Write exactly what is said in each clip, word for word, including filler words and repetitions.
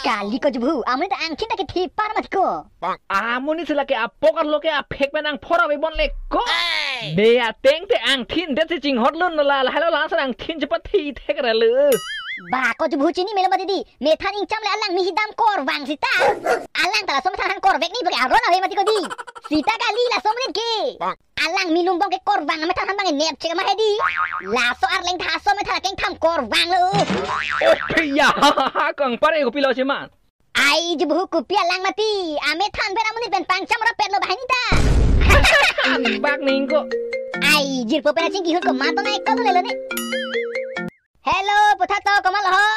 Kali ko Jubu, amonit angthin ta kethipar mati ko. Amonit si lake apok arlo ke aphek pen angphor ave bon le ko. Ne ateng te angthin det si chinghon lun la, lahelo la-an si angthin chepathi thek ra lo. Ba ko Jubu, chini melo mati di. Methan ingcham le alang mihi dam korvang sita. Alang ta laso methan han korvek ni bagi aron ave mati ko di. Sita kali laso amonit ke. Alang mi lumbong ke korvang amethan han bang nep chek ma he di. Laso arleng tha aso methan akeng tham korvang lo. Oh, ya, ha, ha, ha, kang pare ko pilo si man. Ai, Jubu, kopi alang mati. Amethan pen amonit pen pangcham rapet lo bahani ta. Bak ning ko. Ai, jirpo pen aching kihut ko mato na ekko lo lelo ne. Hello, puthot to, komat lo ho?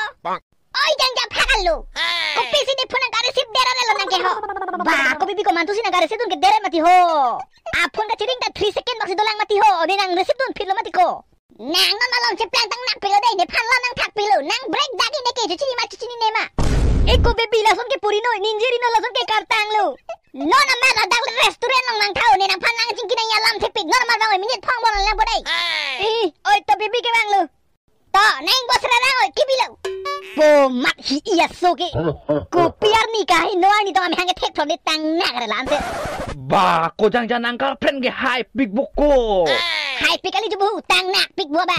Oi, Jangja, phak-an lo. Kopisi ne phone nang ka-receive dera lo nang ke ho. Ba, ko bibi ko mantu si nang ka-receive dun ke dere mati ho. A phone kachiring ta three second bak si dolang mati ho. Ne nang receive dun phit lo mati ko. Nang non malom cheplang tang nak pilo dei, nephan lo nang thak pilo. Nang break dagi ne ke, chuchini ma, chuchini ne ma. Eko bibi lason ke puri noi, ninjiri no lason ke kartang lo. Non amar ladak le restaurant long nang thau, ne nangphan nang chingki nang alam thepik. Non amar bang minute phong bon lang bodai. Eh, oi to bibi ke bang lo. To, nang bos rarang oi, kibilo. Po mat hi iya so ke. Kopi arni kahi no arni tong amehang ke thek thon de tang nak re la-an se. Ba, ko Jangja nang girlfriend ke hai pik bo ko. Hai pik kali Jubu, tang nak pik bo ba.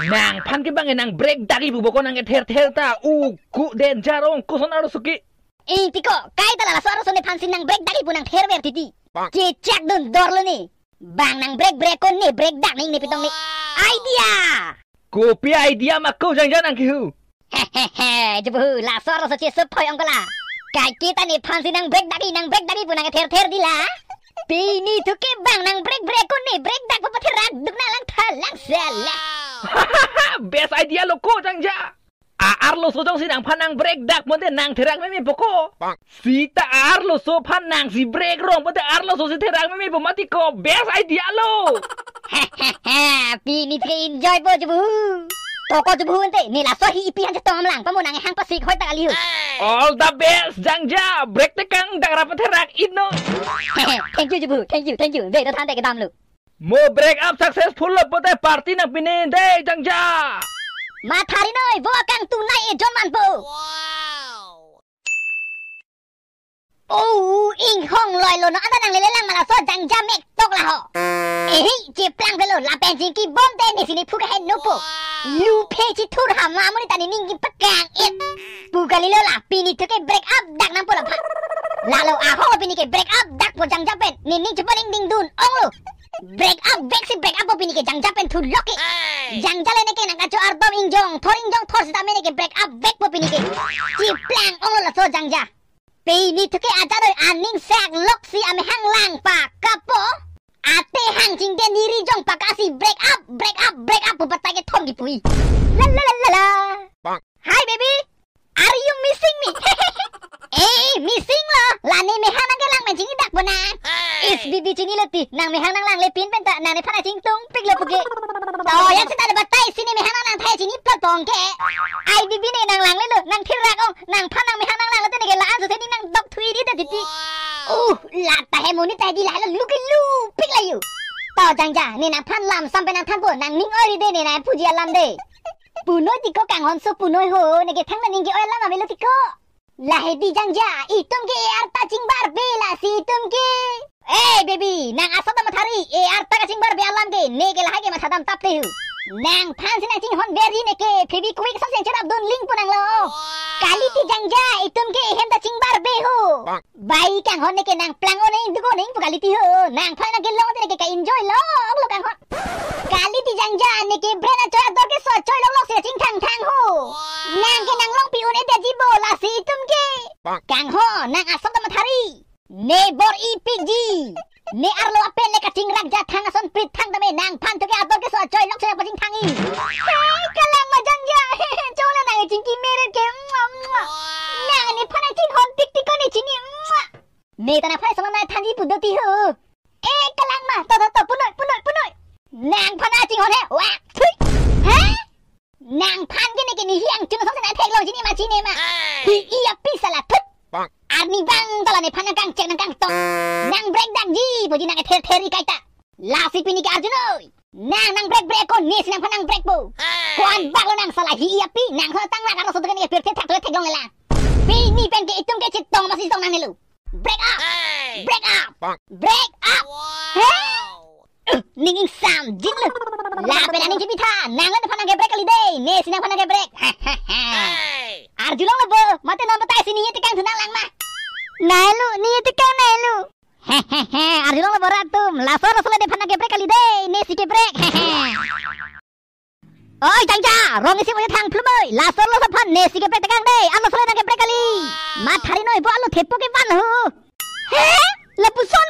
Nangphan ke bang nang break dagi bo ko nang ke ther ther ta. U ku danger ong koson arloso ke. Ing tiko, kaita la laso arloso nephan si nang break dagi pu nang ther ver titi. Chechak dun dor lo ne. Bang nang break break ko ne break dak ning ne pitong ne. Idea. Kopi idea ma ko Jangja nang kihu. Hehehe, Jubu, laso arloso cheso phoi ong ko la. Kaiketa nephan si nang break dagi, nang break dagi pu nang ther ther di la. Pini thu ke bang nang break break ko ne break dak pu patherak duk na lang tha lang sela. Best idea lo ko Jangja. A arloso jongsi nangphan nang break dak ponte nang therak meme po ko. Sita a arloso phan nang si break rong ponte arloso si therak meme po mati ko. Best idea lo. Pini ke enjoy po Jubu. To ko Jubu ante ne laso hi ipi han chetong amlang pamo nang hang pasik hoi ta kali ho. All the best Jangja. Break te kang dak ra patherak ino. Thank you Jubu. Thank you, thank you. Dei to than te kedam lo. Mo break up successful lo pote party nang pine dei Jangja. Mathari noi, bo akang tunai e jon man po. Oh, inghong loi lo no anda nang lele lang ma laso Jangja mek tok la ho. Ehi, cheplang pelo lapen chingki bom te ne sini phu ke hen no po. Lu phe chithur ha ma amonit ta ne ning kipakang et. Pu kali lo la pini thu ke break up dak nang po la pha. Lalo ahong lo pini ke break up dak po Jangja pen. Ne ning chepaning ding dun ong lo. Break up vek si break up po pini ke Jangja pen thu lok ke. Jangja le ne ke nang kacho ardom ingjong thor ingjong thor sitame ne ke break up vek po pini ke. Cheplang ong lo laso Jangja. Pini thu ke aja doi aning sak lok si amehang lang pa kapo. Ate hang chingde niri jong pakasi break up, break up, break up pu patai ke thom kipui. La la la la la. Hi baby. Are you missing me? Eh, missing lo. La ne mehang nang kelang pen chini dak po nang. Is bibi chini lo ti. Nang mehang nang lang le pin pen ta nang nephan chingtung pik lo puke. To yang seta le batai si ne mehang nang nang thai chini plot pong ke. Ai bibi ne nang lang le lo. Nang thir rak ong. Nangphan nang mehang nang lang lo te ne ke la-an so se ning nang dok thui di ta titi. Uh, la ta he monit ta di la lo lu ke lu pik la yu. To Jangja ne nangphan lam sam pen nang than po nang ning oi ri de ne nang puji alam de. Punoi tiko kanghon so punoi ho, ne ke thang na ning ke oi alam avelo tiko. La he di Jangja, itum ke A R ta chingbar be la si itum ke. Eh baby, nang asot ta mathari, A R ta kachingbar be alam ke, ne ke lahai ke mathadam tap te hu. Nangphan si nang chinghon ver ji ne ke, Fevikwik so sen cherap dun ling pu nang lo. Kali ti Jangja, itum ke ehem ta chingbar be ho. Bai kanghon ne ke nang plang o neng dugo neng pu kali ti ho. Nangphan nang ke long te ne ke ka enjoy lo, lo kanghon. Kali ti Jangja ne ke brain achoi ador ke so achoi long long si chingthang thang ho. Nang ke nang long pi un e de ji bo la si itum ke. Kanghon nang asot ta mathari. Ne bor-i pik ji. Ne arlo apen le kachingrak ja thang ason prit thang tame nangphan thu ke ador ke so achoi long so pachingthang i. Hei, kalang ma Jangja. Chong la nang chingki meret ke. Mwah, mwah. Nang nephan chinghon tik tik ko ne chini. Mwah. Ne ta nangphan so nang thanji pu do ti ho. Eh, kalang ma, to, to, to, punoi, punoi, punoi. Nangphan chinghon he, wa, thui. He? Nangphan ke ne ke ne hiang chun song se nang thek long chini ma chini ma. Hi iya pisa la thut. Arni bang ta la nephan nang kangchek nang kangtong. Nang break dak ji, po ji nang ther ther i kaita. La si pini ke arjun oi. Nang nang break break ko ne si nangphan nang break po. Ko-an bak lo nang sala hi api, nang tho tang la karo soto ke ne pirthe thak thak long la. Pini pen ke itum ke chetong masi chetong nangne lo. Break up. Break up. Break up. He? Uh, ning ingsam jin lo. Lapen aning chepi tha, nang le nephan nangkeprek kali dei, nesi nephan nangkeprek. Arjulong lo bo, mate non batai si ne tekang thu nang lang ma. Nai lo, ne tekang nai lo. Hehehe, arjulong lo bo rat atum, laso laso le nephan nangkeprek kali dei, nesi keprek. Oi, changcha, rong isi mo thang phlum oi, laso laso aphan nesi keprek tekang dei, alo sole nangkeprek kali. Mathari noi bo alo thepo kevan ho. He? Lapuson